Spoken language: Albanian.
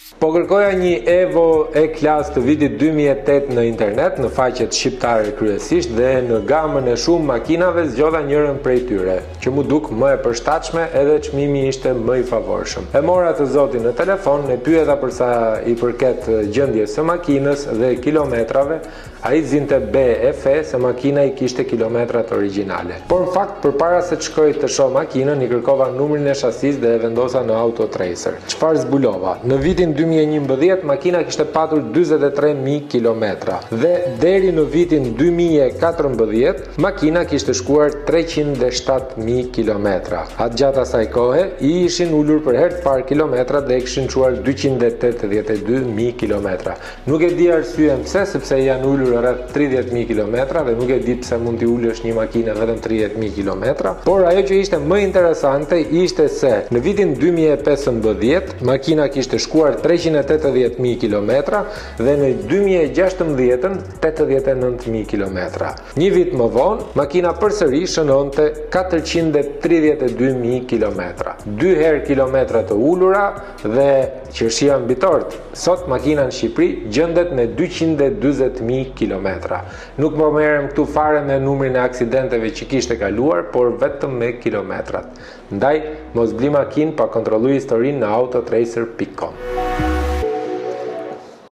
Po kërkoja një Evo E-Class të vitit 2008 në internet, në faqet shqiptare kryesisht dhe në gamën e shumë makinave zgjodha njërën prej tyre, që m'u duk më e përshtatshme edhe çmimi ishte më i favorshëm. E mora të zotin në telefon, e pyeta për sa i përket gjendjes së makinës dhe kilometrave, Ai zinte be e fe se makina i kishte kilometrat origjinale. Por në fakt, përpara se të shkoj të shoh makinën, i kërkova numrin e shasisë dhe e vendosa në Autotracer. Çfarë zbulova? Në vitin 2011 makina kishte patur 43.000 kilometra dhe deri në vitin 2014 makina kishte shkuar 307.000 kilometra. Atë gjatë asaj kohe i ishin ulur për herë të parë kilometrat dhe e kishin çuar 282.000 kilometra. Nuk e di arsyen pse, sepse janë ulur rreth 30.000 kilometra dhe nuk e di pse mund t'i ulësh një makine vetëm 30.000 kilometra. Por ajo që ishte më interesante ishte se në vitin 2015 makina kishte shkuar 380.000 kilometra dhe në 2016-ën 89.000 kilometra. Një vit më vonë, makina përsëri shënonte 432.000 kilometra. Dy herë kilometra të ulura dhe qershia mbi tortë. Sot makina në Shqipëri gjendet me 240.000 kilometra. Nuk po merrem këtu fare me numrin e aksidenteve që kishte kaluar, por vetëm me kilometrat. Ndaj, mos bli makinë pa kontrollu historinë në autotracer.com.